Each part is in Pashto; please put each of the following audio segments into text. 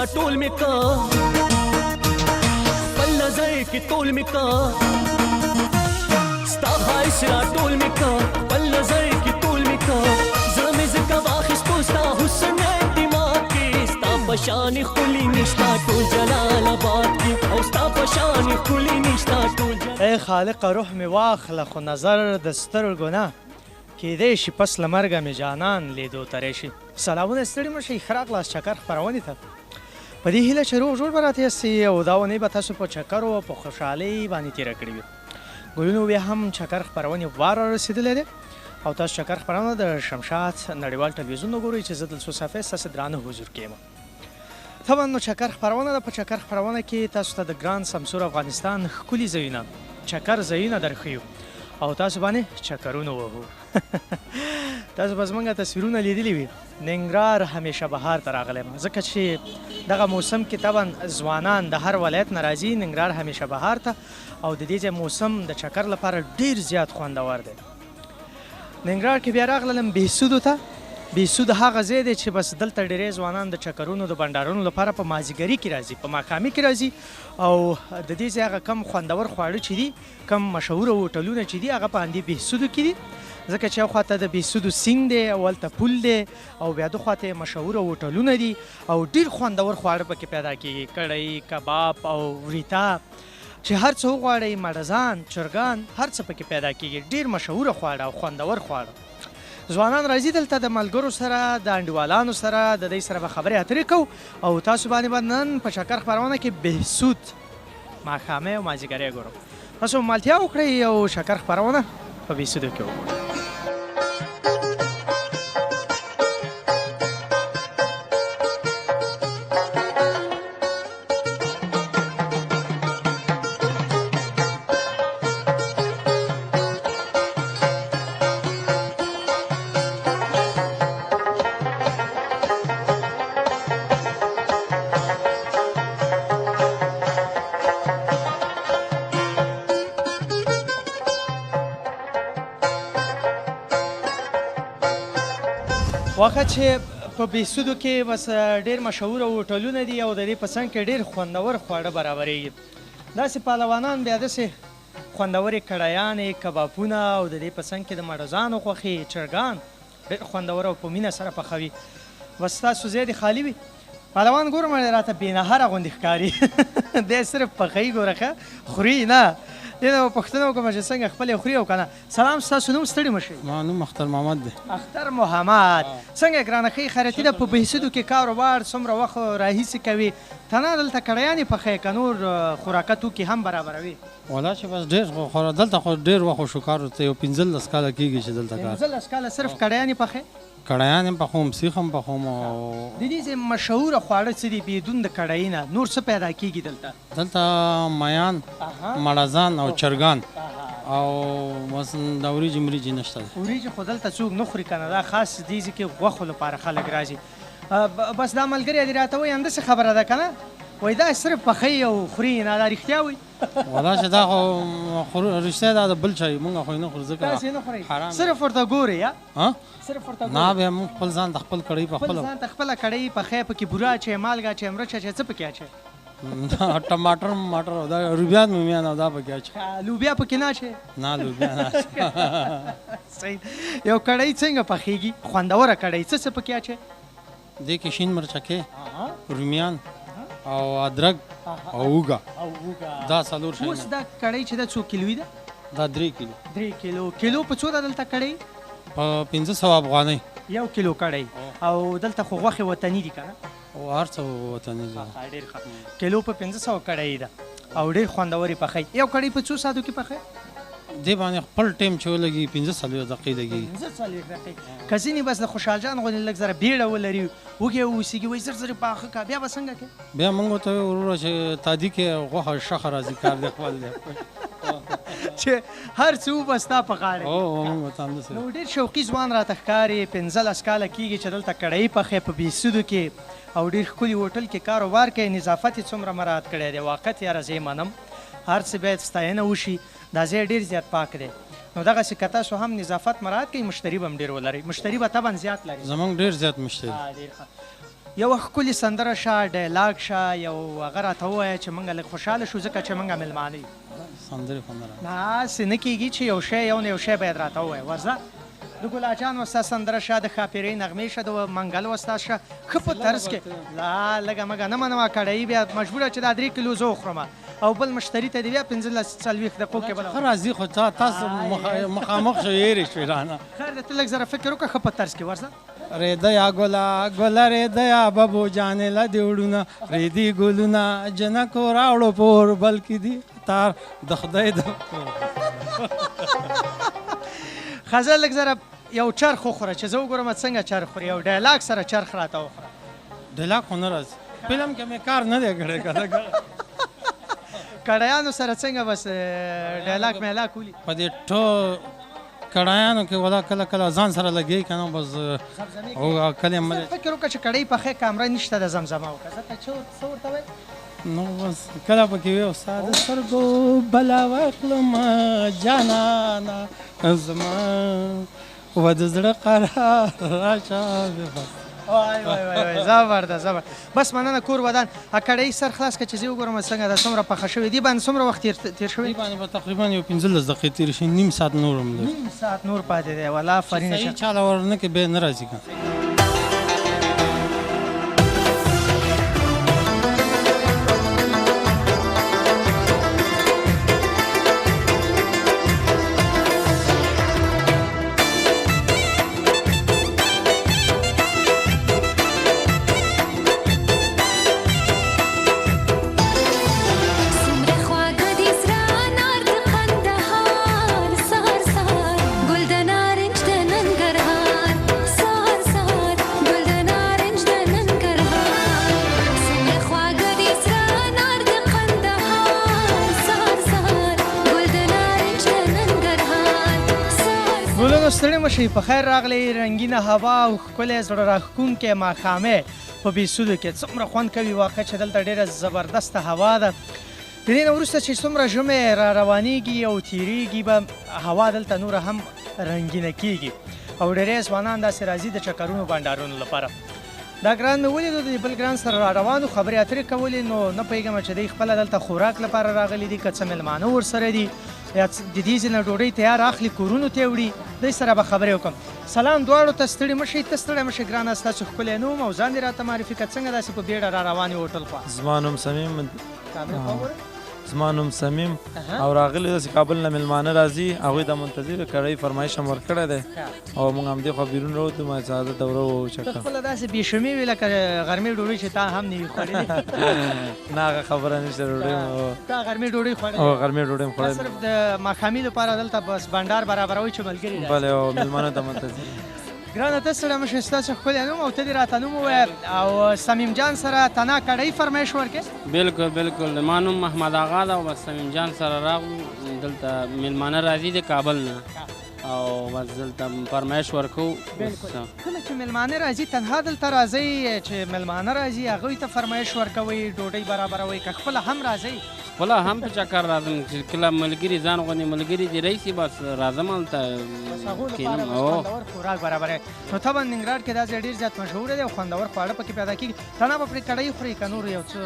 راټول مې کا، خپل نظر کې تول مې کا، ستا ښایست راټول مې کا، خپل نظر کې تول مې کا. زړه مې ځکه واخیستو ستا حسن دماغ کې، ستا په شان ښکلي نشته ټول جلال آباد کې، او ستا په شان ښکلي نشته ټول جلال. ای خالقه روح مې واخله خو نظر د سترګو نه، کیدای شي پس له مرګه مې جانان لیدو ته راشي. سلامونه، ستړي مه شئ، ښه راغلاست چکر خپرونې ته. په دې هیله چې روغ جوړ به راته یاستئ او دا اونۍ به تاسو په چکرو او په خوشحالۍ باندې تېره کړې وي. ګلونو بیا هم چکر خپرونې وار را رسېدلی دی او تاسو چکر خپرونه د شمشاد نړیوال ټلویزیون وګورئ چې زه دلسو صفحې ستاسې درانه حضور کې یم. طبعا نو چکر خپرونه ده، په چکر خپرونه کې تاسو ته د ګران سمسور افغانستان ښکلي ځایونه، چکر ځایونه درښیو او تاسو باندې چکرونه وهو. تاسو به زمونږ تصویرونه لیدلي وي. ننګرهار همیشه بهار ته راغلی یم، ځکه چې دغه موسم کې طبعا ځوانان د هر ولایت نه راځي ننګرهار همیشه بهار ته، او د دې ځای موسم د چکر لپاره ډیر زیات خوندور دی. ننګرهار کې بیا راغلم بهسودو ته. بهسود هغه ځای دی چې بس دلته ډېری ځوانان د چکرونو د بنډارونو لپاره په مازیګري کې راځي، په ماښامي کې راځي، او د دې ځای هغه کم خوندور خواړه چې دي، کم مشهوره هوټلونه چې دي، هغه په همدې بهسودو کې دي، ځکه چې یو خواته د بهسودو سیند دی او هلته پول دی، او بیا دو خواته یې مشهوره هوټلونه دي او ډېر خوندور خواړه پکې پیدا کېږي، کړی، کباب او وریته، چې هر څه وغواړئ، مړزان، چرګان، هر څه پکې پیدا کېږي. ډېر مشهوره خواړه او خوندور خواړه. ځوانان راځي دلته د ملګرو سره، د انډیوالانو سره، د دوی سره به خبرې اترې کوو او تاسو باندې به نن په چکر خپرونه کې بهسود ماښامی او مازیګری ګورم. تاسو ملتیا وکړئ او چکر خپرونه په بهسودو کې وګورئ. واخه چې په بهسودو کې بس ډېر مشهوره هوټلونه دي او د دې په څنګ کې ډېر خوندور خواړه برابرېږي. داسې پهلوانان بیا داسې خوندورې کړایانې، کبابونه او د دې په څنګ کې د مړزانو غوښې، چرګان ډېر خوندور او په مینه سره پخوي. بس ستاسو ځای دې خالي وي. پهلوان ګورم راته بېنهره غوندې ښکاري، دی صرف پخوي، ګوره ښه خوري نه. دې نه به پوښتنه وکړم چې څنګه خپلې خوري او که نه. سلام، ستاسو نوم؟ ستړي مه شئ. زما نوم اختر محمد دی. اختر محمد، څنګه ګرانه، ښه یې؟ خیرتي ده؟ په بهسودو کې کاروبار څومره وخت راهیسې کوي؟ تنها دلته کړیانې پخوې که نور خوراکه توکي هم برابروي؟ ولا چې بس ډېر خو دلته خو ډېر وخت وشو کار ورته، یو 15 کاله کېږي چې دلته کار. 15 کاله صرف کړیانې پخوې؟ کړایان هم پخوم، سیخ هم پخوم. او د دې ځای مشهوره خواړه څه دي بدون د کړایي نه؟ نور څه پیدا کېږي دلته؟ دلته میان، مړزان او چرګان او بس. د وریجې مریجې نشته دی. وریجې خو دلته څوک نه خوري که نه، دا خاص دې ځای کې غوښو لپاره خلک راځي. بس دا ملګری دې راته وایي همداسې خبره ده که نه؟ وایي دا صرف پخوي او خوري نه، دا رښتیا وایي؟ ولا چې دا خو رښتیا ده، د بل چا مونږ خو یې نه خورو، ځکه تاسې نه خورئ، حرام. صرف ورته ګورئ؟ ها، صرف ورته نه، بیا مونږ خپل ځان ته خپل کړی په خپل خپله ځان ته خپله کړی پخې، پکې بوره اچوې، مالګه اچوې، مرچ اچوې، څه پکې اچوې؟ ټماټر ماټر او دا روبیان مومیان او دا پکې اچوي. لوبیا پکې نه اچوې؟ نه، لوبیا نه اچوي. صحیح. یو کړی څنګه پخېږي؟ خوندوره کړی څه څه پکې اچوې؟ دې کې شین مرچکې، رومیان او ادرک او اوږه، او اوږه، دا څلور شیونه. اوس دا کړی چې دا څو کیلوي ده؟ دا 3 کیلو. 3 کیلو. کیلو په څو ده دلته کړی؟ په 500 افغانۍ یو کیلو کړی. او دلته خو غوښې وطني دي که نه؟ او هر څه وطني دي. ډېر ښه. کیلو په 500 کړی ده او ډېر خوندورې پخوي. یو کړی په څو ساعتو کې پخوي؟ دې باندې خپل ټایم چې ولګي 45 دقیقې لګي. 45 دقیقې. که ځینې بس د خوشحال جان غوندې لږ ذره بیړه ولري، وږی واوسېږي، وایي زر زر یې پاخه کړه، بیا به څنګه کوې؟ بیا موږ ورته وایو وروره چې تادي کې غوښه شخه راځي، کار دې خپل دی. چې هر څه وبه ستا په غاړه. هو، موږ ورته همداسې. نو ډېر شوقي ځوان راته ښکاري، 15 کاله کېږي چې دلته کړهي پخې په بهسودو کې او ډېر ښکلي هوټل کې کاروبار کوي. نظافت یې څومره مراعات کړی دی، واقعیت یاره زه یې منم، هر څه باید ستاینه وشي. دا ځای ډېر زیات پاک دی، نو دغسې که تاسو هم نظافت مراعات کړئ مشتري به هم ډېر ولرئ، مشتري به طبعا زیات لري. زمونږ ډېر زیات مشتري. ډېر ښه. یوه ښکلې سندره شه، ډایلاګ شه، یو هغه راته ووایه چې موږ لږ خوشحاله شو، ځکه چې موږ مېلمانه یو. سندرې خو نه راځي. داسې نه کېږي چې یو شی یو نه یو شی باید راته ووایه. ورځه د ګلا جان وستا سندره شه، د ښاپېرۍ نغمې شه، د منګل وستا شه، ښه په طرز کې. لا لږه مږه نه منم، کړهیي بیا مجبوره چې دا 3 کیلو زه وخورم او بل مشتري ته دې بیا 15 40 دقیقو کې بل ښه راځي. خو تاسو مخامخ شو یېرې شوې رانه. خیر دی، ته لږ ذره فکر وکړه، ښه په طرز کې ورځه. ریدیا ګله ګله ریدیا ببو جانې له دې وړونه ریدي ګلونه جنکو راوړو په اور بل کې دي تار د خدای د ښځه لږ ذره یو چرخ وخوره چې زه وګورم څنګه چرخ خوري، یو ډایلاګ سره چرخ راته وخوره. ډایلاګ خو نه راځي، فلم کې مې کار نه دی کړی. کله کړیانو سره څنګه بس ډایلاګ میلاګ ولي په دې ټول کړایانو کې ولا کله کله ځان سره لګي که نه بس او کله مې فکر وکړه چې کړۍ پخې کامره نشته د زمزمه وکړه، ځکه چې څه ورته وایي نو بس کله پکې وي استاد سترګو بلا واخلم جانانه زما و د زړه قرار راشه. بس وای وای وای وای زبردست زبردست. بس مننه، کور ودان. کړۍ سر خلاص کړه چې زه وګورم څنګه ده، څومره پخه شوې دي، باندې څومره وخت تېر شوی؟ دې باندې به تقریبا یو 15 دقیقې تېرې شي، نیم ساعت نور هم دی. نیم ساعت نور پاتې دی. ولا آفرین شه. صحیح چاله ورنه کې بیا نه راځي که. ستړي مه شئ، په خیر راغلئ. رنګینه هوا او ښکلی زړه راښکونکی ماښامی په بېسودو کې څومره خوند کوي. واقع چې دلته ډېره زبردسته هوا ده. د دې نه وروسته چې څومره ژمی را روانېږي او تېرېږي به هوا دلته نوره هم رنګینه کېږي او ډېری ځوانان داسې راځي د چکرونو بنډارونو لپاره. دا ګران مې ولیدو، د بل ګران سره را روانو خبرې اترې کولې، نو نه پوهېږم چې دوی خپله دلته خوراک لپاره راغلي دي که څه مېلمانه ورسره دي یا د دې ځای نه ډوډۍ تیار اخلي کورونو ته یې وړي. دوی سره به خبرې وکړم. سلام دواړو ته، ستړي مه شئ. ته ستړی مه شې ګرانه، ستاسو ښکلی نوم او ځان دې راته معرفي کړه، څنګه داسې په بیړه را روان یې هوټل خوا؟ زما نوم صمیم. زما نوم صمیم او راغلي داسې کابل نه مېلمانه راځي، هغوی ته منتظر کړی فرمایش هم ورکړی دی او موږ همدې خوا بیرون راوتلو، ما ساده دوره وو چکر. ته خپله داسې بې شمې وې لکه غرمې ډوډۍ چې تا هم نه وي خوړلې. نه هغه خبره نشته، ډوډۍ تا غرمې ډوډۍ خوړلې؟ هو غرمې ډوډۍ مې خوړلې. صرف د ماښامي لپاره دلته بس بنډار برابروئ چې ملګري راځي. بلې او مېلمانو ته منتظر. ګرانه ته ستړی مه شې، ستاسو ښکلی نوم او ته دې راته نوم ووایه او صمیم جان سره تنا کړۍ فرمایش ورکړې. بالکل بالکل، زما نوم محمد آغا ده او بس صمیم جان سره راغلو، دلته مېلمانه راځي د کابل نه او بس دلته فرمایش ورکوو. بالکل، کله چې مېلمانه راځي تنها دلته راځئ چې مېلمانه راځي هغوی ته فرمایش ورکوئ، ډوډۍ برابروئ که خپله هم راځئ؟ خپله هم په چکر راځم، چې کله ملګري ځان غوندې ملګري دې راشي بس راځم هلته کښېنم. خوندور خوراک برابروي. نو طبعا ننګرهار کې دا ځای ډېر زیات مشهور دی او خوندور خواړه پکې پیدا کېږي. تنها به پرې کړۍ خورئ که نور یو څه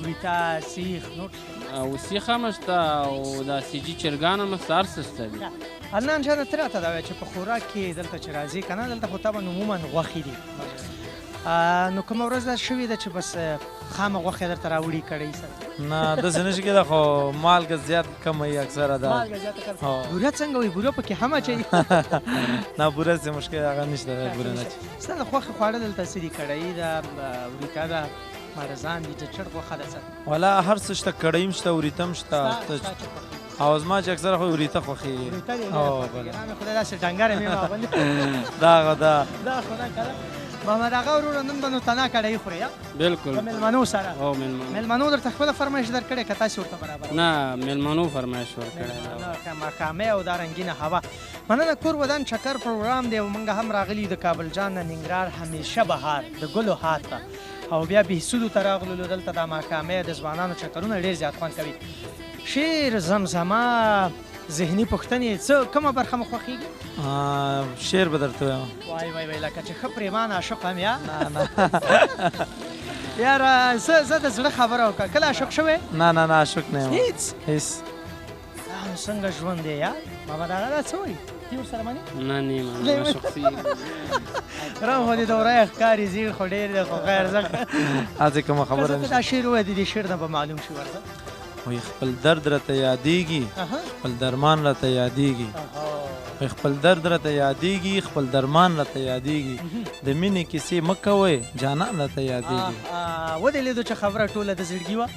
وریته سیخ نور؟ او سیخ هم شته او دا سیجي چرګان هم شته، هر څه شته دي. عدنان جانه ته راته دا وایه چې په خوراک کې دلته چې راځې که نه، دلته خو طبعا عموما غوښې دي، نو کومه ورځ داسې شوې ده چې بس خامه غوښه درته راوړي کړۍ سره؟ نه داسې نه شي کېدای، خو مالګه زیات کمه وي اکثره ده. مالګه زیاته کمه. بوره څنګه وي؟ بوره پکې هم اچوي؟ نه بوره څه مشکل هغه نشته، بوره نه اچوي. ستا د خوښې خواړه دلته څه دي؟ کړۍ ده، وریته ده، مرزان دي، د چرګ غوښه ده، څه؟ ولا هر څه شته، کړۍ هم شته، وریته هم شته. او زما چې اکثره خو وریته خوښېږي. وریته دې ډېره خوښېږي. نام خدای داسې ډنګره مې راغلې. دا خو ده. دا خو ده که نه. محمد آغا وروره نن به نو تنا کړۍ خورې؟ بالکل. د مېلمنو سره؟ هو مېلمنو. مېلمنو درته خپله فرمایش درکړی که تاسې ورته برابر؟ نه مېلمنو فرمایش ورکړی. ماښامی او دا رنګینه هوا. مننه، کور ودان چکر پروګرام دی او موږ هم راغلي د کابل جان نه ننګرهار همیشه بهار د ګلو هار ته او بیا بهسودو ته راغللو. دلته دا ماښامی د ځوانانو چکرونه ډېر زیات خوند کوي. شعر، زمزمه، ذهني پوښتنې څه کومه برخه مو خوښېږي؟ شعر به درته وایم. وای وای وای، لکه چې ښه پرېمانه عاشق هم یا؟ نه نه یاره زه د زړه خبره وکړه، کله عاشق شوی؟ نه نه نه، عاشق نه یم. هیڅ؟ هیڅ. دا نو څنګه ژوند دی یار؟ محمد اغا دا څه وایي؟ تی ورسره منې؟ نه نه منم، شخصي رم خو دې د ورایه ښکاري، زیړ خو ډېر دی، خو خیر زه هسې کومه خبره ته نشته. دا شعر ووایه، د دې شعر نه به معلوم شي ورته. وایي خپل درد راته یادېږي، خپل درمان راته یادېږي. وایي خپل درد راته یادېږي، خپل درمان راته یادېږي، د مینې کیسې مه کوئ، جانان راته یادېږي. ودې لیدو چې خبره ټوله د زړګي وه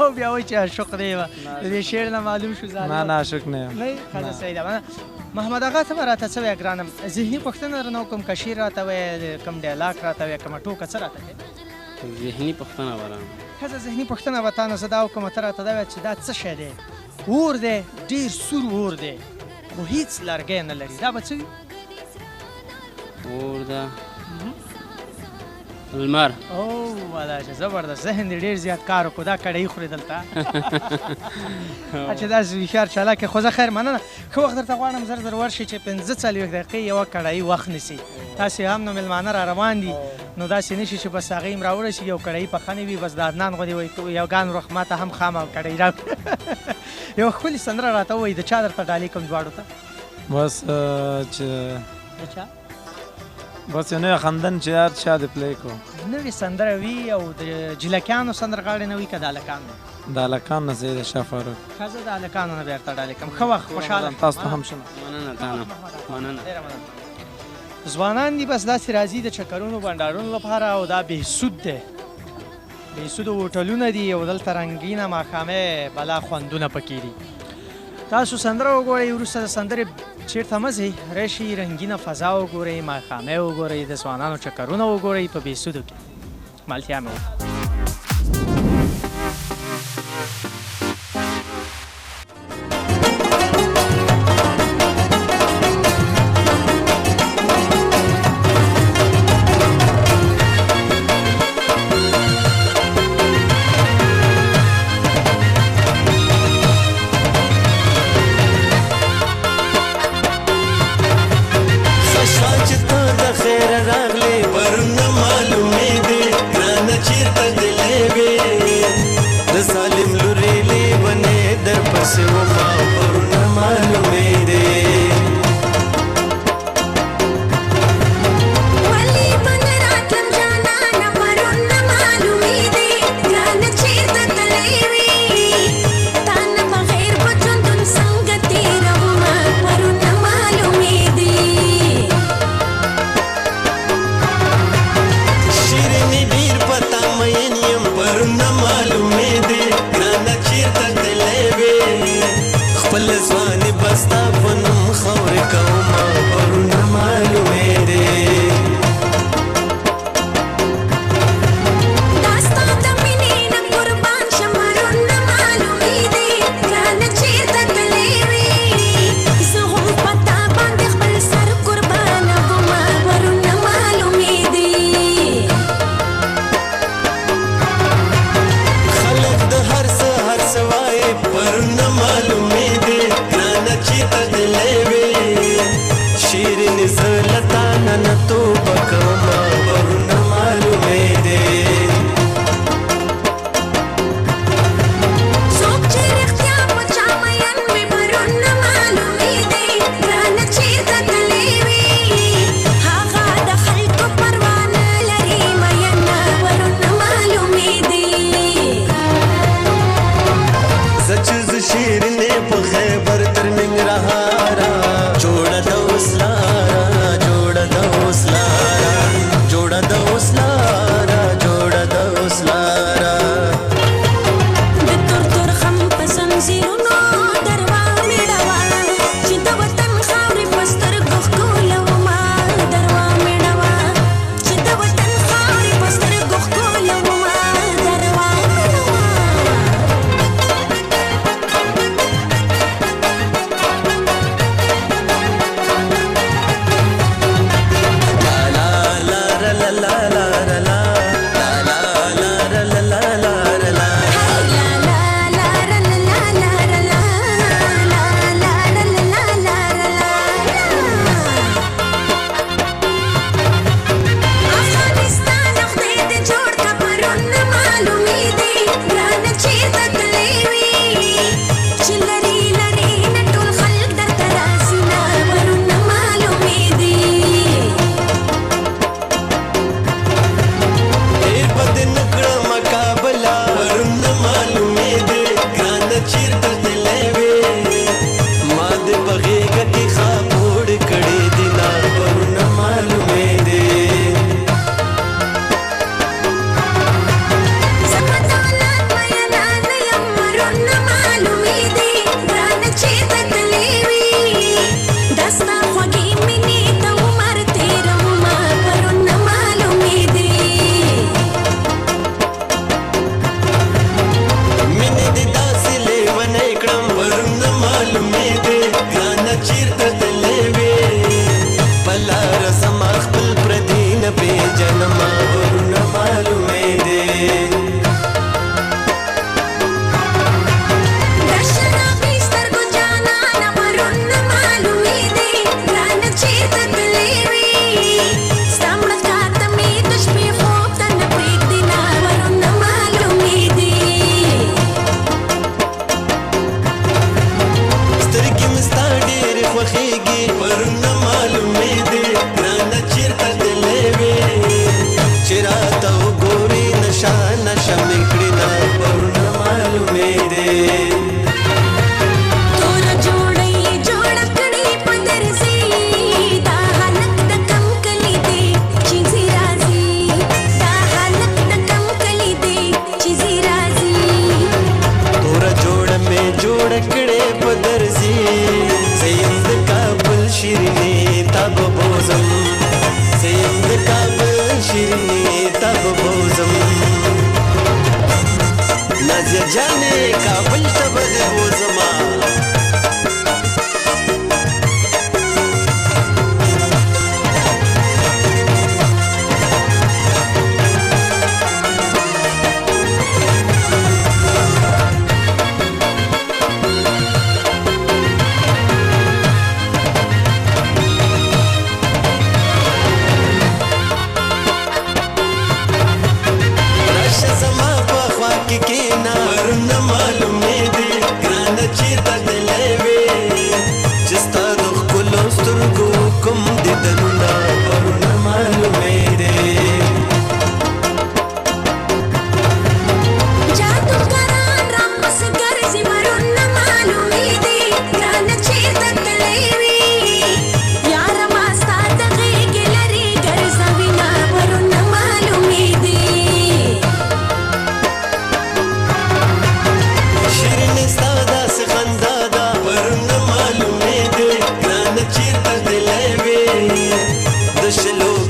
او بیا وایي چې عاشق دی وه، د دې شعر نه معلوم شو. نه نه، عاشق نه یم. نه ښه، صحیح ده. محمد اغا ته به راته څه وایې ګرانم؟ ذهني پوښتنه درنه وکړم، که شعر راته وایې، کوم ډایلاګ راته وایې، کومه ټوکه څه راته کوې؟ ذهني پوښتنه به رانه. ښځه ذهني پوښتنه به تا نه زه دا وکړم، ته راته دا وایه چې دا څه شی دی؟ اور دی، ډېر سور اور دی، خو هیڅ لرګی نه لري، دا به څه وي؟ اور ده، لمر. او والا چې زبردست، ذهن دې ډېر زیات کار وکړو، دا کړهیي خورې دلته چې داسې هوښیار چالاک یې. خو زه خیر، مننه، ښه وخت درته غواړم، زر زر ورشي چې 45 دقیقې یوه کړهیي وخت نیسي. تاسې هم نو مېلمانه را روان دي، نو داسې نه شي چې بس هغه هم راورسېږي او کړهیي پخه نه وي، بس د عدنان غوندې وایي یو ګان ورخ ما ته هم خامه کړهیي راکړه. یوه ښکلې سندره راته ووایي، د چا درته ډالۍ کوم دواړو ته؟ بس چې د چا؟ بس یو نوی خندن چې هر چا دې پلی کړو. نوې سندره وي او د جلکیانو سندرغاړې نه وي که د هلکانو؟ د هلکانو نه صحیح ده، شاه فاروق. ښه، زه د هلکانو نه بیا درته ډالۍ کوم. ښه وخت، خوشحاله. تاسو ته هم ښه. مننه تا نه، مننه. ډېره مننه. ځوانان دي بس داسې راځي د چکرونو بنډارونو لپاره، او دا بهسود دی، بهسودو هوټلونه دي او دلته رنګینه ماښامۍ بلا خوندونه پکې دي. تاسو سندره وګورئ، وروسته د سندرې چېرته مه ځئ، راشئ رنګینه فضا وګورئ، ماښامۍ وګورئ، د ځوانانو چکرونه وګورئ په بهسودو کې. ملتیا مې وکړه. چې ته د خیره راغلې، پرون نه معلومېدې ګرانه، چېرته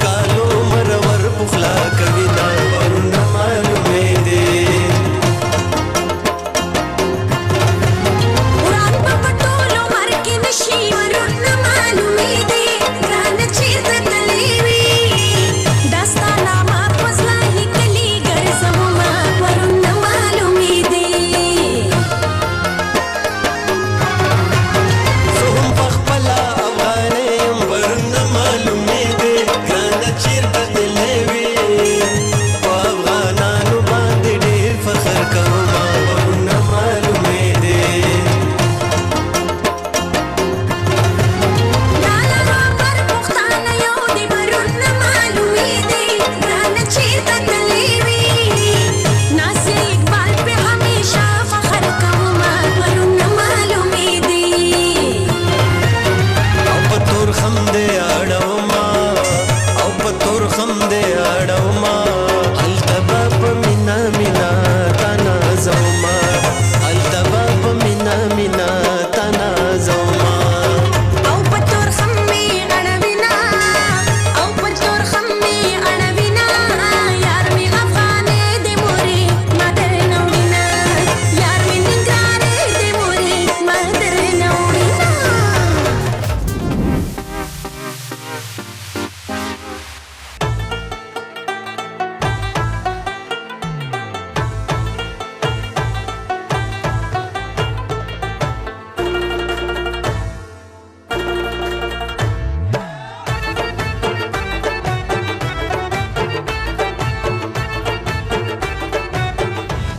کالو مرور پخلا کوي دا ورونه معلومې دي. وران په ټولو عمر کې نشي ورونه معلومې دي. ګرانه چېرته تللی وي دا ستا نامه په زړه لیکلي ګرځومه ورونه معلومې دي. زه هم په خپله افغانه یم ورونه معلومې دي. ګرانه چېرته تللی وي په افغانانو باندې ډېر فخر کومه ورونه معلومې دي. دا لرو پر پښتانه یو دي ورونه معلومې دي. ګرانه چېرته تللی وي ناصر اقبال پې همیشه فخر کومه ورونه معلومې دي. او په تورخم دې اړومه او په تورخم دې اړومه هلته به په مینا مینا تا نازومه هلته به په مینا مینا تا نازومه. او په تورخم مې اړوینه او په تورخم مې اړوینه یار مې افغانې دی مورې ما درنه وړینه یار مې ننګرهارې دی مورې ما درنه وړینه.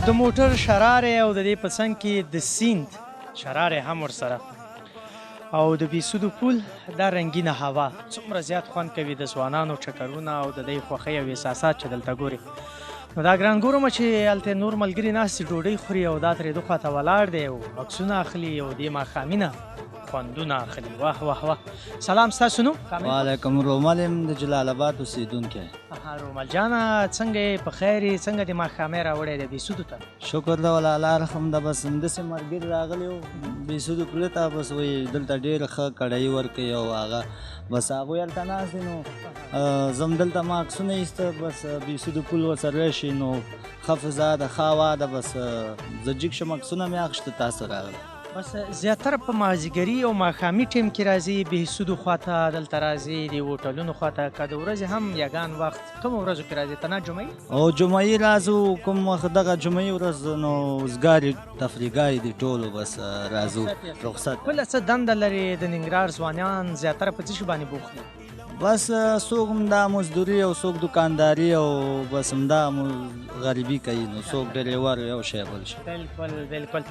د موټر شرارې او د دې په څنګ کې د سیند شرارې هم ورسره او د بیسودو پول دا رنګینه هوا څومره زیات خوند کوي د ځوانانو چکرونه او د دې خوښۍ او احساسات چې دلته ګوري. نو دا ګران ګورم چې هلته نور ملګري ناست دي ډوډۍ خوري او دا ترې دخوا ته ولاړ دی او عکسونه اخلي او دې ماښامینه خوندونه اخلي. واه واه واه. سلام، ستاسو نوم؟ وعلیکم، رومل یم د جلال آباد اوسېدونکی. اها رومل جانه، څنګه یې؟ په خیر یې؟ څنګه دې ماښامی راوړی دی بیسودو ته؟ شکر ده ولا الله رحم ده. بس همداسې ملګري راغلي وو بیسودو پله ته، بس وایي دلته ډېر ښه کړهي ورکوي او هغه بس هغوی هلته ناست دي نو زه هم دلته ما عکسونه ایسته. بس بیسودو پل ورسره راشي نو ښه فضا ده، ښه هوا ده. بس زه جګ شم عکسونه مې اخیسته تاسو راغله. بس زیاتره په مازیګري او ماښامي ټیم کې راځي بهسودو خواته، دلته راځي د هوټلونو خواته، که د ورځې هم یګان وخت کومو ورځو کې راځي؟ تنها جمعې؟ او جمعې راځو کوم وخت دغه جمعې ورځ نو وزګاري تفریحګاه دي ټولو، بس راځو رخصت. بله څه دنده لري د ننګرهار ځوانان زیاتره په څه شي باندې بوخت دي؟ بس څوک همدا مزدوري او څوک دکانداري او بس همدا غریبي کوي نو څوک ډریور یو شی بل شی. بالکل بالکل.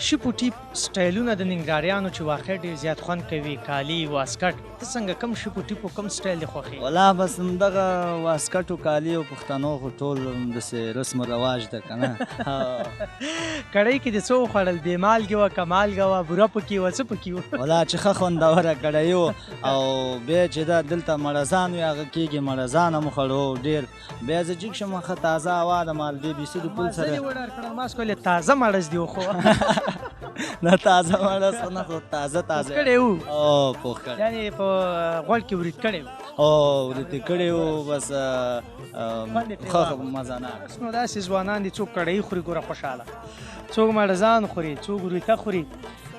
شپو ټیپ سټایلونه د ننګرهاریانو چې واقعا ډېر زیات خوند کوي، کالي واسکټ، ته څنګه کوم شپو ټیپ او کوم سټایل دې خوښېږي؟ ولا بس همدغه واسکټ او کالي او پښتنو خو ټول همداسې رسم و رواج ده که نه. کړۍ کې دې څه وخوړل؟ بې مالګې وه که مالګه وه، بوره پکې وه، څه پکې وه؟ ولا چې ښه خوندوره کړۍ وه او بیا چې دا دلته مړزان وي هغه کېږي، مړزان هم وخوړو ډېر. بیا زه جګ شم ښه تازه هوا ده مالدې بیسودو پل مزه سره. دې وډار کړل، ما څه تازه مړز دې وخوړ. نه تازه مړز خو نه، خو تازه تازه پوخ کړی وو. او پوخ کړی، یعنې په غوړ کې ورید کړی وو. او ورید کړی وو بس خوند یې ترې ښه واخیست. مزه نه. اوس نو داسې ځوانان دي څوک کړهي خوري ګوره خوشحاله، څوک مړزان خوري، څوک وریته خوري.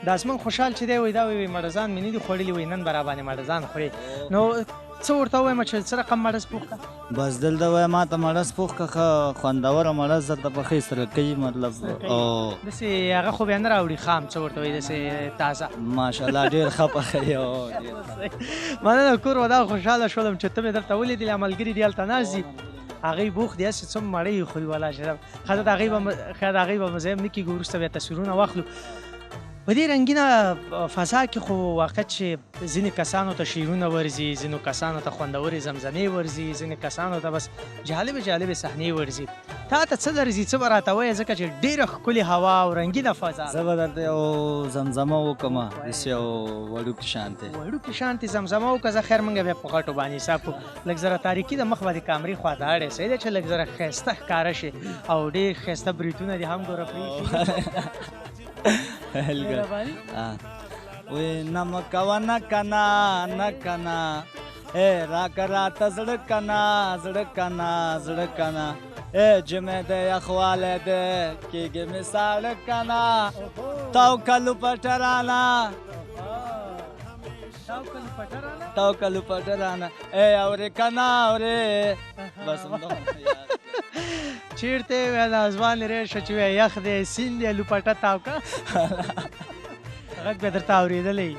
دا زموږ خوشحال چې دی وایي دا وایي مړزان مې نه دي خوړلي، وایي نن به راباندې مړزان خوري. نو څه ورته ووایم چې څه رقم مړز پوخ کړه؟ بس دلته وایه ما ته مړز پوخ که ښه خوندوره مړز درته پخوي سره کوي مطلب. او داسې هغه خو بیا نه راوړي خام، څه ورته وایي داسې تازه. ماشاءالله ډېر ښه پخوي. او ډېر مننه کور ودان، خوشحاله شولم چې ته مې دلته ولیدلې. ملګري دي هلته ناست دي، هغوی بوخت دي، هسې څه مړۍ خوري ولا چې ښه د هغوی به مزه هم نه کېږي. وروسته بیا تصویرونه واخلو. په دې رنګینه فضا کې خو واقعیت چې ځینې کسانو ته شعرونه ورځي، ځینو کسانو ته خوندورې زمزمې ورځي، ځینې کسانو ته بس جالبې جالبې صحنې ورځي. تا ته څه درځي، څه به راته وایې؟ ځکه چې ډېره ښکلې هوا او رنګینه فضا ده. زه به درته یو زمزمه وکړم، داسې یو وړوکي شانتې. وړوکي شانتې زمزمه وکړه، زه خیر مونږ بیا په غټو باندې حساب کړو. لږ زره تاریکي د مخ باندې کامرې خواته اړې، صحیح ده چې لږ زره ښایسته ښکاره شي او ډېر ښایسته برېتونه دې هم ګوره پرېږدي. وی نمکوه نه کنا نه کنا اے راکه راته زړه کنه زړه کنه زړه کنه اے جمع دی یخوالی دی کېږي مې ساړه کنه توکلو پټه رانه توکلو پټه رانه اے اورې کنه اورې بس همدغه. چیرته وی دا ځوان ریشه چې وی یخ دی سیند دی لوپټه تاو که غږ به درته اورېدلی.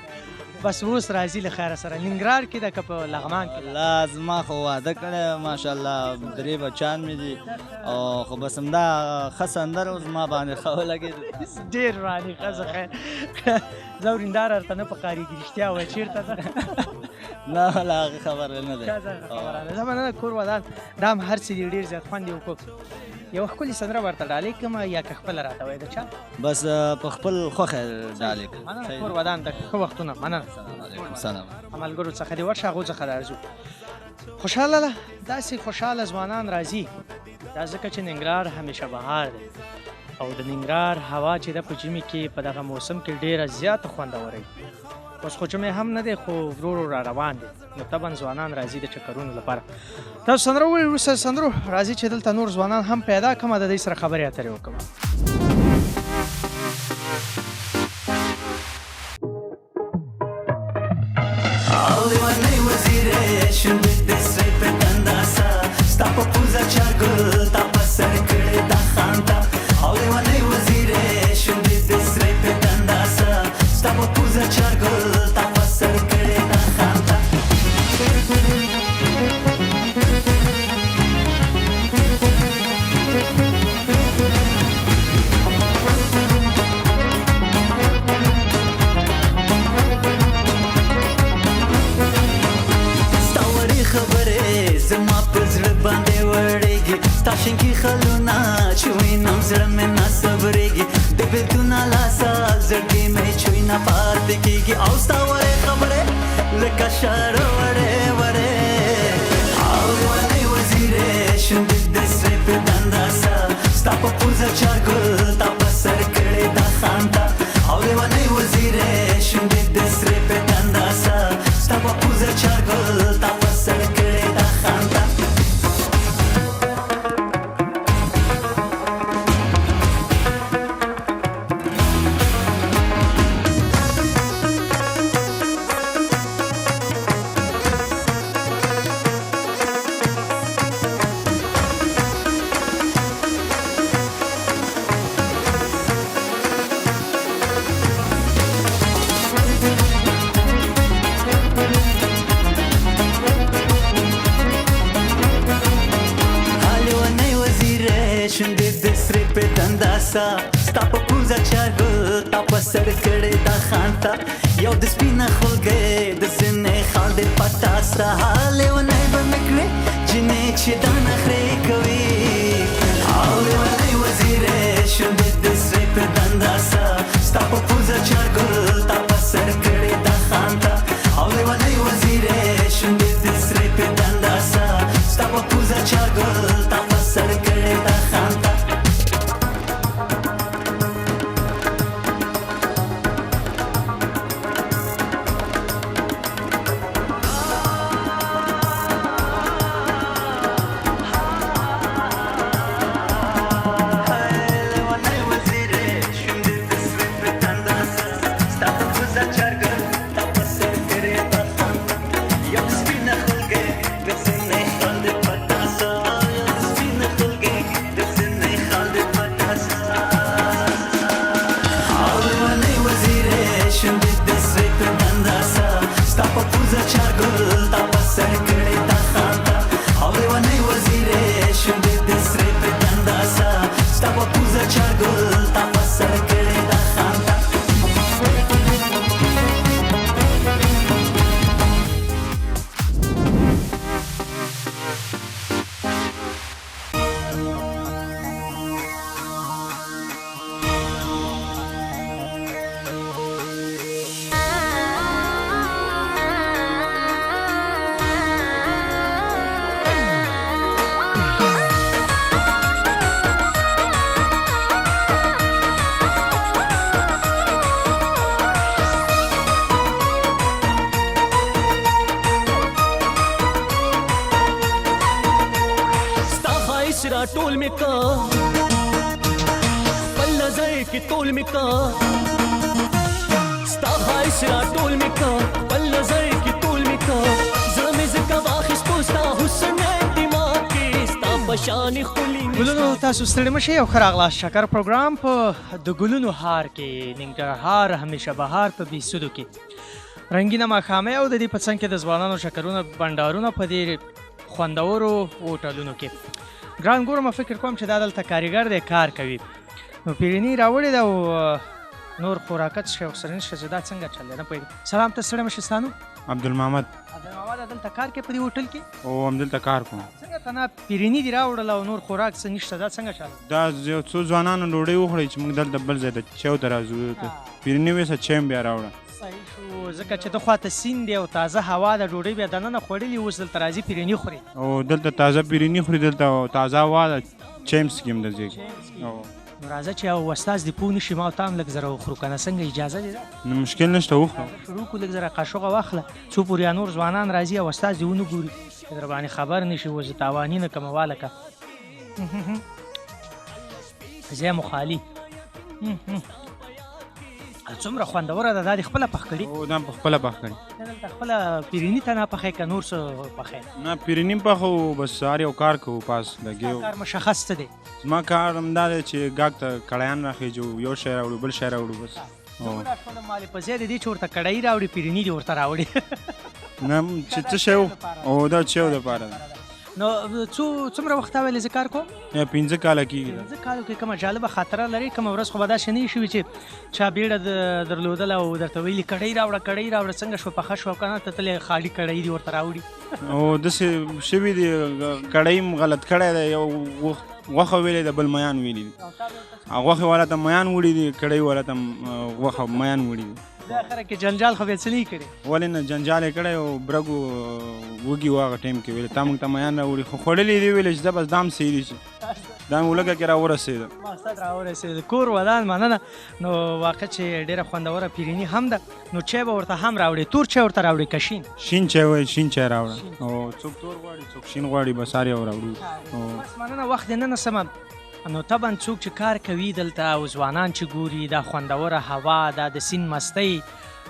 بس اوس راځي له خیره سره. ننګرهار کې ده که په لغمان کې ده؟ الله زما خو واده کړی ماشاءالله، 3 بچیان مې دي او خو بس همدا ښه سندره اوس ما باندې ښه ولګېده. ډېر باندې ښه زه خیر زه ورېندار درته نه پکارېږي، رښتیا وایه چېرته ده؟ نه ولا هغه خبره نه ده. خبره نه ده. مننه کور ودان. دا هم هر څه دي ډېر زیات خوند یې وکړو. یوه ښکلې سندره ورته ډالۍ کړم یا که خپله راته وایې د چا؟ بس په خپل خوښه ډالۍ کړم. مننه کور ودان د ښه وختونه. مننه. سلام علیکم. سلام. ملګرو څخه دې ورشه هغو څخه راځو. خوشحاله ده داسې خوشحاله ځوانان راځي، دا ځکه چې ننګرهار همیشه بهار دی او د ننګرهار هوا چې ده په ژمي کې په دغه موسم کې ډېره زیاته خوندوره وي. اوس خو ژمی هم نه دی خو ورو ورو را روان دی، نو طبعا ځوانان راځي د چکرونو لپاره. تاسو سندره وویل، وروسته سندرو راځي چې دلته نور ځوانان هم پیدا کړم د دوی سره خبرې اترې وکړم. لیونۍ وزیرې شونډې دې سرې په دنداسه ستا په پوزه چارګل تا په سر کړې دا خانته. او لیونۍ وزیرې شونډې دې سرې په دنداسه ستا په پوزه چارګل تا په سر کړې دا خانته. ستا وړې خبرې زما په زړه باندې وړېږي، ستا شینکي خلونه چې وینم زړه مې نه صبرېږي، د بېلتونه لاسه زړګي مې چوي نه پاتې کېږي. او ستا وړې خبرې لکه شړ وړې وړې. او لیونۍ وزیرې شونډې دې سرې په دنداسه ستا په پوزه چارګل تا په سر کړې دا خانته. او لیونۍ وزیرې شونډې دې سرې په دنداسه ستا په پوزه چارګل تا په سر کړې دا خانته. شونډې دې سرې په دنداسه ستا په پوزه چارګل تا په سر کړې دا خانته. یو د سپینه خولګۍ د زنې خال دې پتاسه لیونۍ به مې کړې جینۍ چې دا نخرې کوي. او لیونۍ وزیرې شونډې دې سرې په دنداسه ستا په پوزه چارګل تا په سر کړې دا خانته. او لیونۍ وزیرې شونډې دې سرې په دنداسه ستا په پوزه چارګل تا په سر کړې دا خانته. ښایست راټول مې کا، خپل نظر کې تول مې کا، ستا ښایست راټول مې کا، خپل نظر کې تول مې کا. زړه مې ځکه واخیستو ستا حسن دماغ کې، ستا په شان ښکلي. ګلونو تاسو ستړي مه شئ او ښه راغلاست شکر پروګرام په د ګلونو هار کې، ننګرهار همیشه بهار په بیسودو کې رنګینه ماښامۍ او د دې په څنګ کې د ځوانانو شکرونه بنډارونه په دې خوندورو هوټلونو کې. ګران ګورم فکر کوم چې دا دلته کاریګر دی، کار کوي، نو پیریني راوړې ده او نور خوراکت شی ورسره نشته چې دا څنګه چل دی، نه پوهېږم. سلام، ته ستړی مه شې، ستا نوم؟ عبدالمحمد. عبدالمحمد، دلته کار کوې په دې هوټل کې؟ او همدلته کار کوم. څنګه تنها پیریني دې راوړله او نور خوراک څه نشته، دا څنګه چل؟ دا یو څو ځوانانو ډوډۍ وخوړې چې موږ دلته بل ځای ته چایو ته راځو، پیریني ویسه چای هم بیا راوړه. صحیح شو، ځکه چې د خواته سیند دی او تازه هوا ده، ډوډۍ بیا دننه خوړلې، اوس دلته راځي پیریني خوري. او دلته تازه پیریني خوري، دلته تازه هوا ده، چای هم څکي هم د ځای کې. نو راځه چې او استاد دې پوه نه شي، ما او تا هم لږ زره وخورو که نه، څنګه اجازه دې ده؟ نو مشکل نشته، وخوره. شروع کړو، لږ زره قاشوغه واخله، څو پورې نور ځوانان راځي او استاد دې ونه ګوري، که در باندې خبر نه شي، اوس زه تاواني نه کوم. والکه ځای مو خالي. څومره خوندوره ده، دا دې خپله پخ کړي؟ هو، دا په خپله پخ کړي. ته دلته خپله پیریني ته نه پخې که نور څه پخې؟ نه، پیریني پخو، بس هر یو کار کوو پاس لګیو. کار مشخص څه دی؟ زما کار همدا دی چې ګاک ته کړیان راخېجو، یو شی راوړو بل شی راوړو بس. دومره شولم مالې په ځای د دې چې ورته کړهیي راوړي، پیریني دې ورته راوړي. نه، چې څه شی و، او دا چایو دپاره ده. نو څومره وخت تا ویلې زه کار کوم؟ یا 5 کاله کېږي. 5 کالو کې کومه جالبه خاطره لرې؟ کومه ورځ خو به داسې نه وي شوې چې چا بیړه درلودله او درته ویلي کړۍ راوړه کړۍ راوړه، څنګه شوه پخه شوه که نه، ته تللی خالي کړۍ دې ورته راوړي؟ او داسې شوي دي، کړۍ م غلط کړی دی، یو غوښه ویلې ده، بل میان ویلي دي، غوښې والا ته میان وړي دي، کړۍ والا ته غوښه میان وړي دي. د اخره کې جنجال خو بیا څه نه کړی؟ ولې نه، جنجال یې کړی او برګو وږي و هغه ټایم کې ویلې تا موږ ته میان راوړي، خو خوړلي دي ویلې چې دا بس دام صحیح دي، چې دا مې ولږه کې راورسېده. مقصد راورسېده. کور ودان، مننه. نو واقع چې ډېره خوندوره پیریني هم ده، نو چای به ورته هم راوړې؟ تور چای ورته راوړې که شین؟ شین چای وایي، شین چای راوړه. او څوک تور غواړي څوک شین غواړي، بس هر یو راوړو. بس مننه، وخت دې نه نسمه. نو طبعا څوک چې کار کوي دلته او ځوانان چې ګوري دا خوندوره هوا، دا د سیند مستۍ،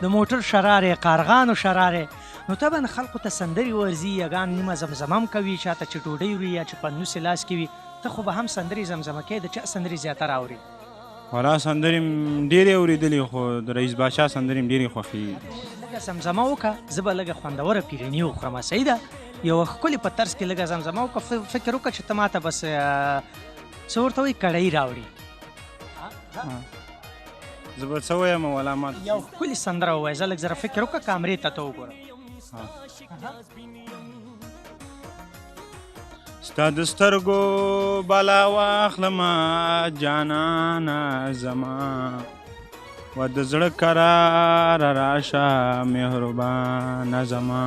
د موټر شرارې، قارغانو شرارې، نو طبعا خلکو ته سندرې ورځي، یګان نیمه زمزمه هم کوي، چاته چې ډوډۍ وړي یا چې پنوسې لاس کې وي. ته خو به هم سندرې زمزمه کوې، د چا سندرې زیاتره اورې؟ ولا سندرې م ډېرې اورېدلې، خو د رئیس باچا سندرې م ډېرې خوښېږي. لږه زمزمه وکړه، زه به لږه خوندوره پیرني وخورم. صحیح ده، یوه ښکلې په طرز کې لږه زمزمه وکړه، فکر وکړه چې ته ماته بس څه ورته وایي کړۍ راوړي. زه به څه وایم ولا ما یو ښکلې سندره ووایه، زه لږ زره فکر وکړه، کامرې ته ته وګوره. ستا د سترګو بلا واخلمه جانانه زما، و د زړه کراره راشه مهربانه زما.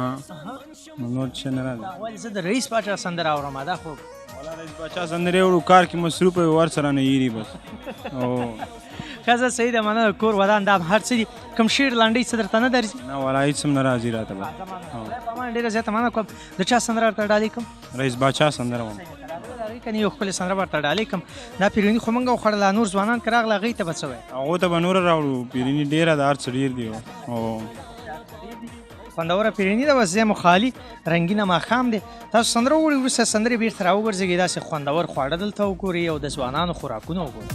نور څه نه راځي. ولې زه د رئیس پاچا سندره اورم، دا خو ولا رئیس پاچا سندرې اورو، کار کې مصروف وي، ورسره نه هېري بس. ښځه صحیح ده، مننه. کور ودان، دا هم هر څه دي. کوم شعر لنډۍ څه درته نه درځي؟ نه ولا هېڅ هم نه راځي راته. بس ډېره زیاته مننه کوم. د چا سندره درته ډالۍ کوم؟ رئیس باچا سندره وم. که نه یو ښکلې سندره ورته ډالۍ کوم. دا پیریني خو موږ وخوړله، نور ځوانان که راغله هغوی ته به څه وایې؟ هغو ته به نوره راوړو، پیریني ډېره ده، هر څه ډېر دي. خوندوره پیریني ده، بس ځای مو خالي، رنګینه ماښام دی. تاسو سندره وګورئ، وروسته سندرې بېرته راوګرځېږئ، داسې خوندور خواړه دلته وګورئ او د ځوانانو خوراکونه وګورئ.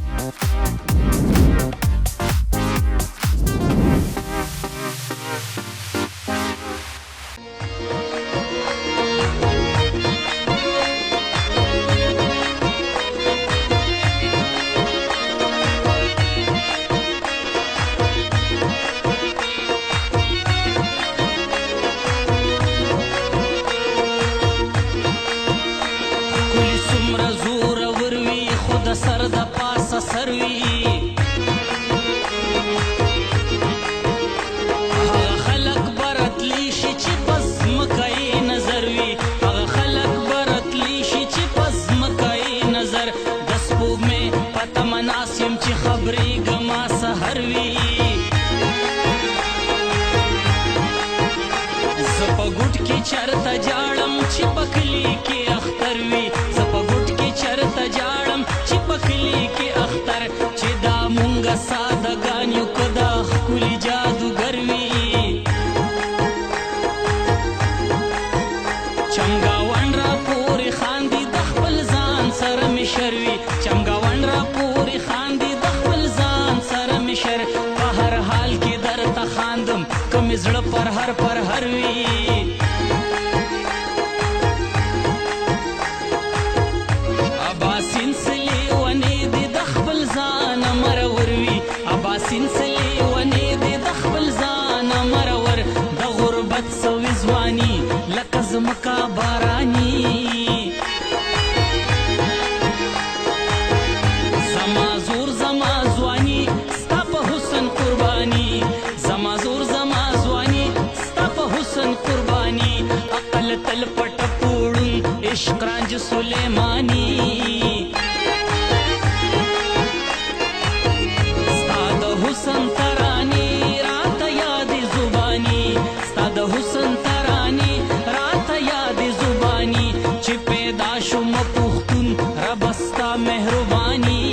چرته جاړم چې په کلي کې اختر وي، زه په ګوټ کې چرته ګنج سلیمانی ستا د حسن ترانی راته یاد زبانی ستا د حسن ترانی راته یاد زبانی چې پیدا شوم پښتون رب ستا مهرباني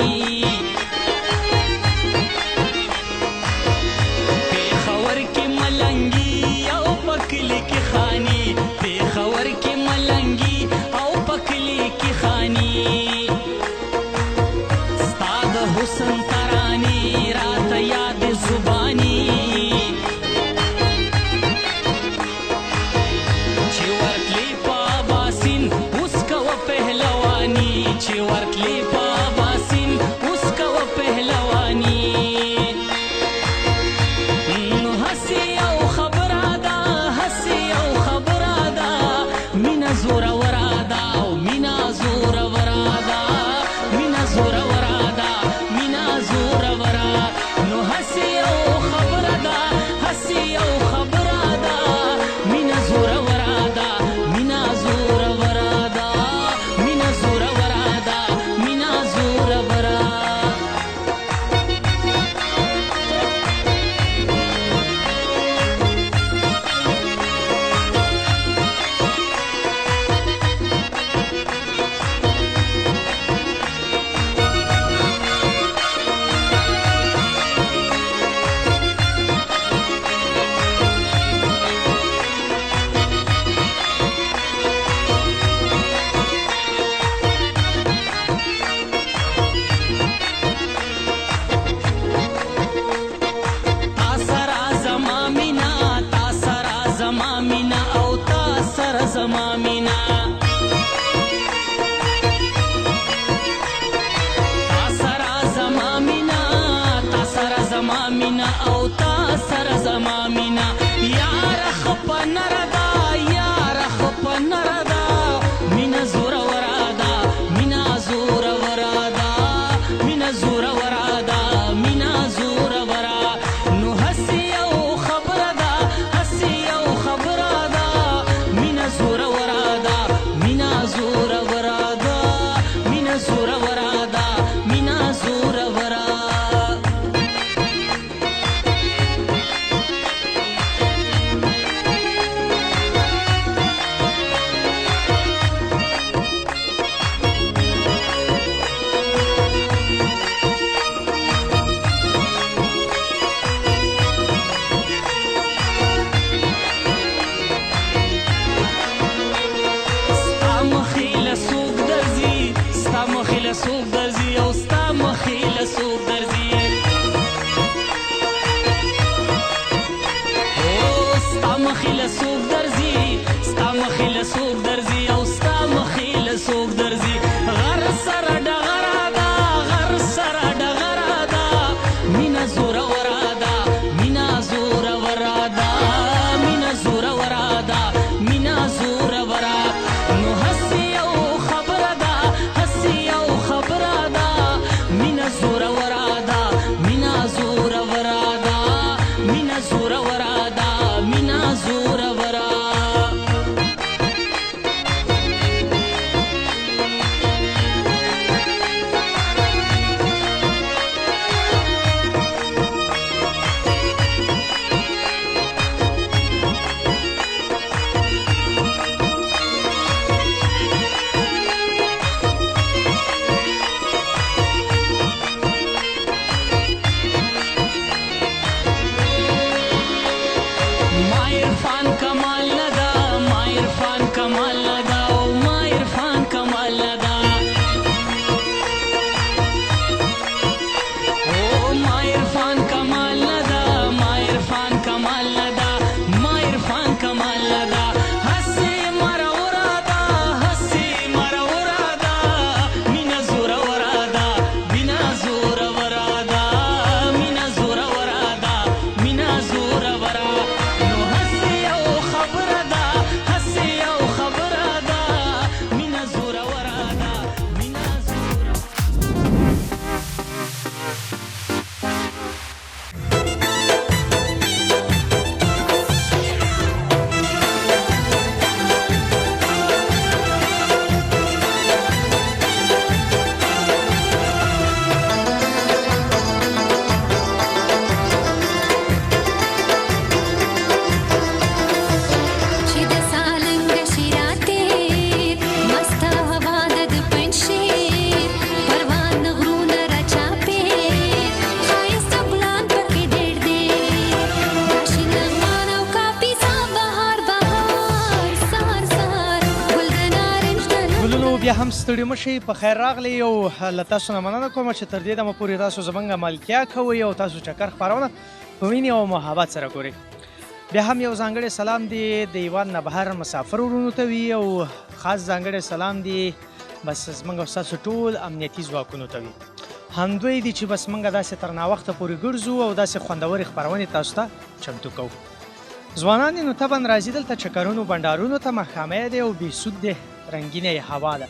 پېښور کې ملنګي او په کلي کې خاني پېښور کې ملنګي او په کلي کې خاني ستا د حسن ترانی راته یاد زبانی چې ورتلې په اباسین اوس کوه پهلواني چې ورتلې په اباسین اوس کوه پهلواني نو هسې یو خبره ده هسې یو خبره ده مینه زوروره ده او مینه زوروره ده مینه زوروره ده مینه زوروره نو هسې یو خبره ده هسې یو خبره ده مینه زوروره ده مینه زوروره ده مینه زوروره ده مینه زوروره. تا سره زما مینا تا سره زما مینا او تا سره زما مینا تا سره زما مینا تا سره زما مینا او تا سره زما مینا یاره خپه نره ده یاره خپه نره ده مینه زوروره ده مینه زوروره ده مینه زوروره ده مینه زوروره نو هسې یو خبره ده هسې یو خبره ده مینه زوروره ده مینه زوروره ده مینه زوروره ده مینه زوروره. ستا مخې ګلونو بیا هم ستړي مه شئ، په خیر راغلئ او له تاسو نه مننه کوم چې تر دې دمه پورې تاسو زموږ ملتیا کوئ او تاسو چکر خپرونه په مینې او محبت سره ګورئ. بیا هم یو ځانګړی سلام دی د هېواد نه بهر مسافر ورونو ته وي او خاص ځانګړی سلام دی بس زموږ او ستاسو ټول امنیتي ځواکونو ته وي. همدوی دي چې بس موږ داسې تر ناوخته پورې ګرځو او داسې خوندورې خپرونې تاسو ته چمتو کوو. ځوانان یې نو طبعا راځي دلته چکرونو بنډارونو ته، ماښامی دی او بېسود دی، رنګینه یې هوا ده.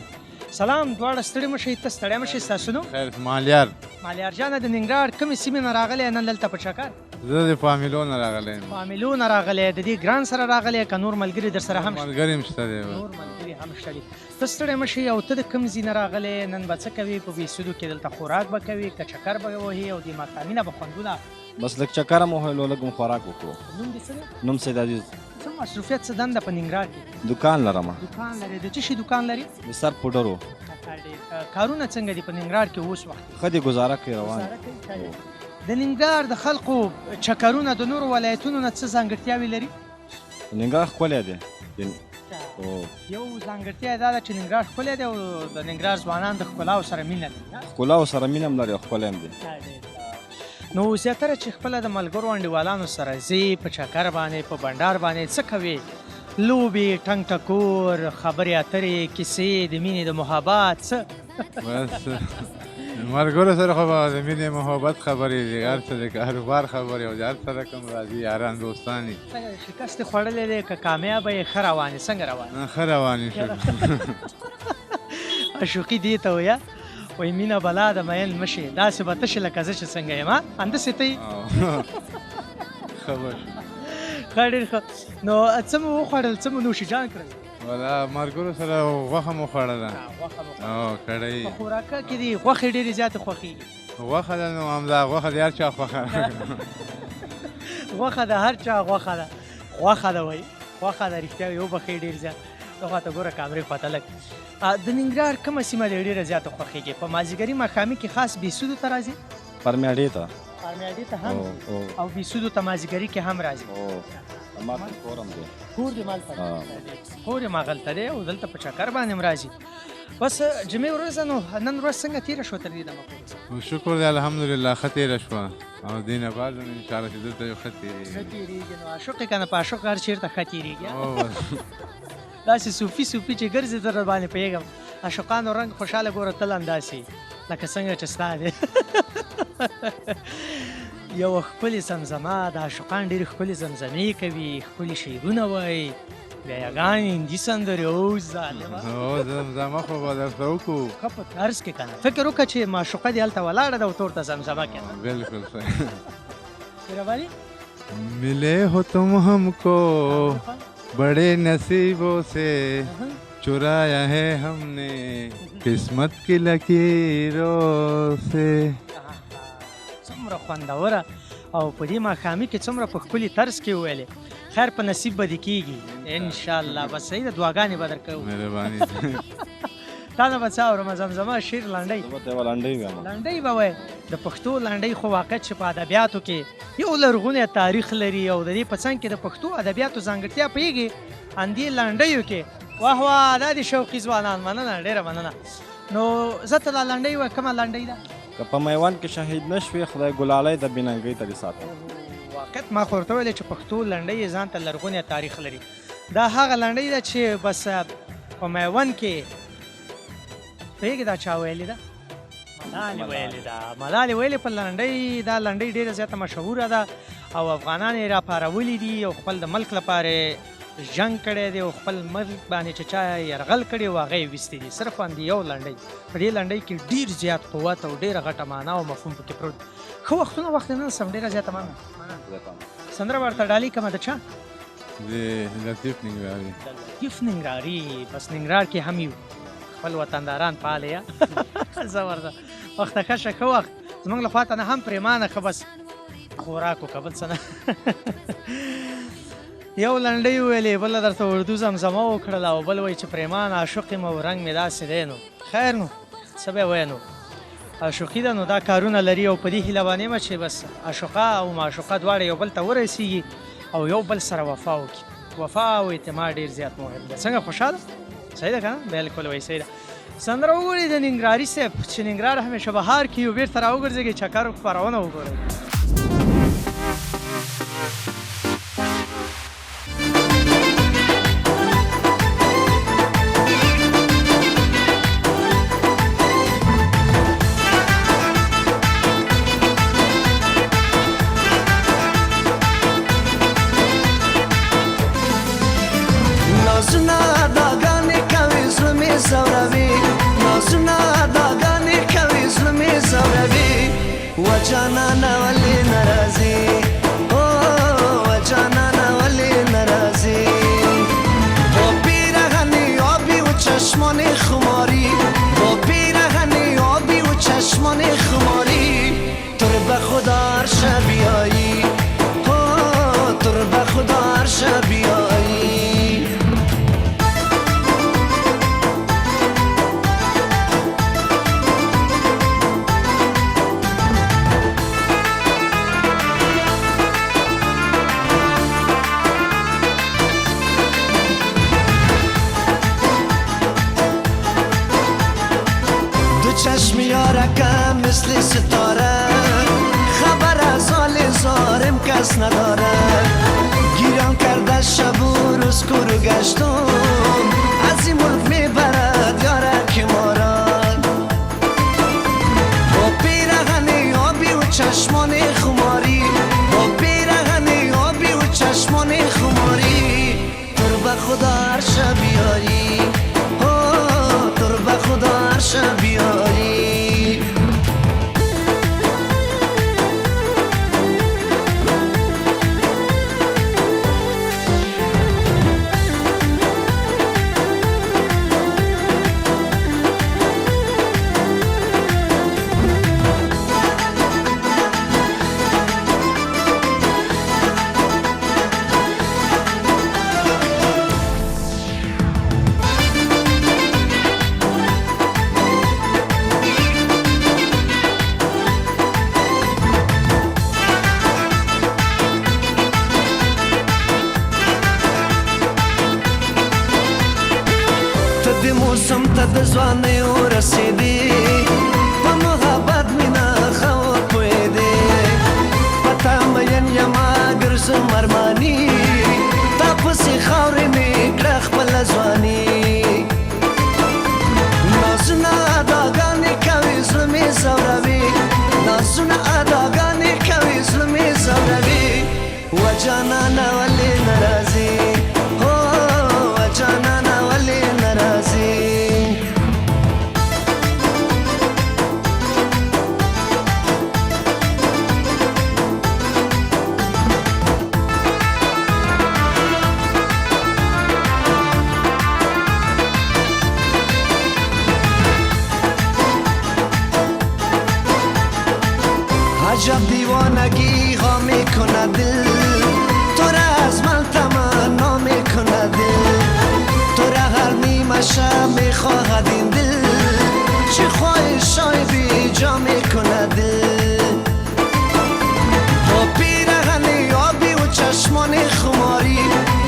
سلام، دواړه ستړي مه شئ، ته ستړی مه شئ، ستاسو نوم؟ خیر، مالیار. مالیار جانه، د ننګرهار کومې سیمې نه راغلی نن دلته په چکر؟ زه د فامیلو نه راغلی یم. فامیلو نه راغلی، د دې ګران سره راغلی که نور ملګري در سره هم شته؟ ملګري هم شته دی. نور ملګري هم شته دي. ته ستړی مه شئ او ته د کوم ځای نه راغلی؟ نن به څه کوې په بېسودو کې؟ دلته خوراک به کوې که چکر به وهې او د ماښامي نه به خوندونه؟ بس لږ چکر هم ووهلو، لږ هم خوراک وکړو. نوم دې څه دی؟ نوم سید عزیز. څه مصروفیت، څه دنده په ننګرهار کې؟ دوکان لرم. دوکان لرې، د څه شي دوکان لرې؟ د سر پوډرو. کارونه څنګه دي په ننګرهار کې اوس وخت؟ ښه دي، ګزاره کوي، روان. د ننګرهار د خلکو چکرونه د نورو ولایتونو نه څه ځانګړتیاوې لري؟ ننګرهار ښکلی دی. یو ځانګړتیا یې دا ده چې ننګرهار ښکلی دی او د ننګرهار ځوانان د ښکلاو سره مینه لري. ښکلاو سره مینه هم لري او ښکلی هم دی. نو زیاتره چې خپله د ملګرو انډیوالانو سره ځې په چکر باندې، په بنډار باندې، څه کوې؟ لوبې، ټنګ ټکور، خبرې اترې، کیسې، د مینې د محبت، څه؟ بس ملګرو سره خو به د مینې محبت خبرې دي، هر څه د کاروبار خبرې او د هر څه رقم راځي، یاران دوستان دي. څنګه شکست خوړلی دی که کامیابه یې؟ ښه روان یې؟ څنګه روان یې؟ ښه روان یې، شکر. عشوقي دې ته وایه، وایي مینه بلا ده میین مه شې، داسې به ته شې لکه زه چې څنګه یم، همداسې ته یې؟ ښه به شو. ښه، ډېر ښه. نو څه مو وخوړل، څه مو نوشي جان کړل؟ ولا ملګرو سره غوښه مو خوړله. غوښه مو خوړله. کړی. په خوراکه کې دي غوښې ډېرې زیاتې خوښېږي؟ غوښه ده نو همدا غوښه د هر چا خوښه ده. غوښه د هر چا خوښه ده، غوښه ده وایي، غوښه ده، رښتیا وایي، وبښئ ډېر زیات. ته خواته ګوره کامرې خواته لږ. د ننګرهار کومه سیمه دې ډېره زیاته خوښېږي؟ په مازدیګري ماښامي کې خاص بېسودو ته راځي؟ فرمیاډې ته. فرمیاډې ته هم ځي او بېسودو ته مازدیګري کې هم راځي؟ ما کور هم دی. کور دې مالته دی؟ کور یې ماغلته دی او دلته په چکر باندې هم راځي. بس جمعې ورځ ده، نو نن ورځ څنګه تېره شوه تر دې دمه پورې؟ شکر دی الحمدلله، ښه تېره شوه او دې نه بعد هم انشاءالله چې دلته یو ښه تېرېږي. ښه تېرېږي، نو عاشق یې که نه، په عاشق هر چېرته ښه تېرېږي. داسې صوفي صوفي چې ګرځي زه در باندې پوهېږم، عاشقانو رنګ خوشحاله ګوره تل همداسې لکه څنګه چې ستا دی. یوه ښکلې زمزمه د عاشقان ډېرې ښکلې زمزمې کوي، ښکلي شعرونه وایي، بیاګانې هندي سندرې. او ظالمه، او زمزمه خو به درته وکړو. ښه په طرز کې که نه، فکر وکړه چې معشوقه دې هلته ولاړه ده او ته ورته زمزمه کوې. بالکل صحیح. مهرباني. ملې هو تم هم کو بڑے نصیبوں سے، چرایا ہے ہم نے قسمت کی لکیروں سے. څومره خوندوره او په دې ماښامي کې څومره په ښکلي طرز کې وویلې. خیر په نصیب به دې کېږي انشاءالله. بس صحیح ده، دعاګانې به درکوو. مهرباني. تا نه به څه اورم؟ زمزمه، شعر، لنډۍ؟ زه به ته یوه لنډۍ ووایم. لنډۍ به وایې. د پښتو لنډۍ خو واقعیت چې په ادبیاتو کې یو لرغونی تاریخ لري او د دې په څنګ کې د پښتو ادبیاتو ځانګړتیا پوهېږي همدې لنډیو کې. واه واه، دا دي شوقي ځوانان. مننه، ډېره مننه. نو زه ته دا لنډۍ وایه، کومه لنډۍ ده؟ که په میوند کې شهید نه شوې، خدای ګلالۍ د بیننګۍ ته دې ساته. واقعیت ما خو ورته ویلې چې پښتو لنډۍ یې ځان ته لرغونی تاریخ لري. دا هغه لنډۍ ده چې بس په میوند کې پوهېږې دا چا ویلې ده؟ ملالې ویلې ده. ملالې ویلې په لنډۍ. دا لنډۍ ډېره زیاته مشهوره ده او افغانان یې راپارولي دي او خپل د ملک لپاره جنګ کړی دی او خپل ملک باندې چې چا یرغل کړی و هغه یې ویستي دي. صرف همدې یو لنډۍ، په دې لنډۍ کې ډېر زیات قوت او ډېره غټه معنا او مفهوم پکې پروت. ښه وختونه وخت نن سم. ډېره زیاته مننه. سندره به ورته ډالۍ کړم. د چا؟ د لطیف ننګرهاري. د لطیف ننګرهاري. بس ننګرهار کې هم یو خپل وطنداران پالې. زبردست. وخته ښه شه، ښه وخت زموږ له خوا ته نه هم پرېمانه ښه بس خوراک وکړه، بل څه نه. یو لنډۍ وویلې، بله درته اردو زمزمه وکړله او بل وایي چې پرېمانه عاشق یم او رنګ مې داسې دی. نو خیر، نو څه به وایې، نو عاشقي ده نو دا کارونه لري. او په دې هیله باندې یم چې بس عاشقه او معشوقه دواړه یو بل ته ورسېږي او یو بل سره وفا وکړي. وفا او اعتماد ډېر زیات مهم دی. څنګه خوشحاله؟ صحیح ده که نه؟ بلکل وایي، صحیح ده. سندره وګورئ د ننګرهاري صاحب چې ننګرهار همیشه بهار کې یو، بېرته راوګرځېږئ، چکر خپرونه وګورئ. نازونه اداګانې کوي زړه مې ځوروي، نازونه اداګانې کوي زړه مې ځوروي. وه جانانه ولې نه راځې؟ او وه جانانه ولې نه راځې؟ با پیرهن آبی و چشمان خماری، با پیرهن آبی و چشمان خماری، تو رو به خدا هر شب بیایی، تو رو به خدا هر شب بیایی. دو چشم یارکم مثل ستاره، خبر از حال زارم کس نداره. گیران کرده شب و روز کورو گشتم، از این ملک میبرد یارک ما را. با پیرهن آبی و چشمان خماری، با پیرهن آبی و چشمان خماری، تو رو به خدا هر شب بیاری، تو رو به خدا هر شب بیاری. ته د موسم ته د ځوانۍ ورسېدې، په محبت مینه ښه وپوهېدې. په تا مین یمه ګرځم ارماني، تا پسې خاورې مې کړه خپله ځواني. نازونه اداګانې کوي زړه مې ځوروي، نازونه اداګانې کوي زړه مې ځوروي. وه جانانه ولې نه راځې؟ هو وه جانانه ولې نه راځې؟ عجب دیوانگی ها میکند دل، تو را از من تمنا میکند دل، تو را هر نیمه شب میخواهد این دل، چه خواهشای بیجا میکند دل. با پیرهن آبی و چشمان خماری،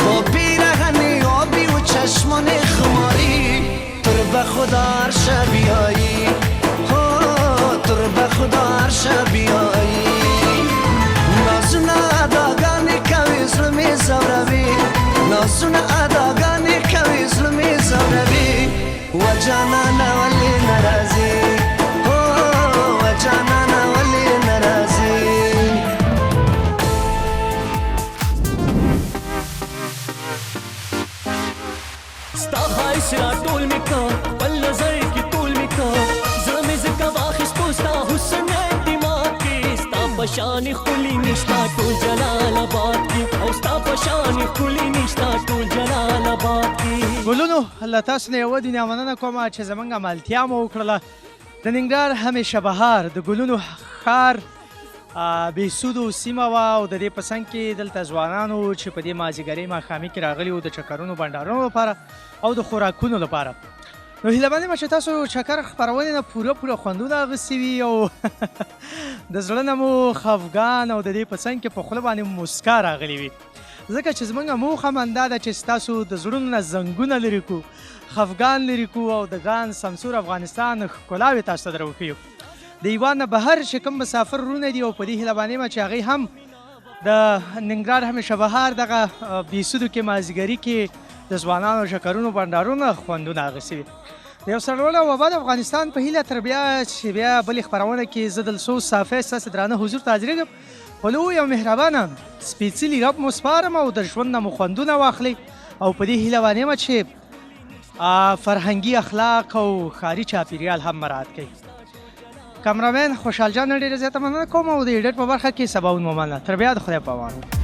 با پیرهن آبی و چشمان خماری، تو رو به خدا هر شب بیایی، تو رو به خدا هر شب بیایی. نازونه اداګانې کوي زړه مې ځوروي، نازونه اداګانې کوي زړه مې ځوروي. وه جانانه ولې نه راځې؟ هو وه جانانه ولې نه راځې؟ ستا ښایست راټول مې که خپل نظر کې تول مې که، زړه مې ځکه واخیستو ستا حسن دماغ کې. ستا په شان ښکلي نشته ټول جلال آباد کې، او ستا په شان ښکلي نشته ټول جلال آباد کې. ګلونو له تاسو نه یوه دنیا مننه کوم چې زمونږ ملتیا مو وکړله. د ننګرهار همیشه بهار د ګلونو ښار بېسودو سیمه وه، او د دې په څنګ کې دلته ځوانانو چې په دې مازدیګرۍ ماښامي کې راغلي وو د چکرونو بنډارونو لپاره او د خوراکونو لپاره. نو هیله مند یم چې تاسو چکر خپرونې نه پوره پوره خوندونه اخیستي وي او د زړه نه مو خفګان او د دې په څنګ کې په خوله باندې موسکا راغلي وي، ځکه چې زموږ موخه هم همدا ده چې ستاسو د زړونو نه زنګونه لرې کړو خفګان لرې کړو او د ګران سمسور افغانستان ښکلاوې تاسو ته دروښیو. د هېواد نه بهر چې کوم مسافر وروڼه دي او په دې هیله باندې یم چې هغوی هم د ننګرهار همیشه بهار دغه بیسودو کې مازیګري کې د ځوانانو شکرونو بنډارونو خوندونه اخیستي وي. د یو سرلوړي او اباد افغانستان په هیله تر بیا چې بیا بلې خپرونه کې زه دلسوز صافی ستاسې درانه حضور ته حاضرېږم. په لوی او مهربانه سپېڅلي رب مو سپارم او د ژوند نه مو خوندونه واخلئ او په دې هیله باندې یم چې فرهنګي اخلاق او ښاري چاپیریال هم مراعات کړئ. کمرامین خوشحال جان نه ډېره زیاته مننه کوم او د ایډیټ په برخه کې سباوون مومند. تر بیا د خدای په امان.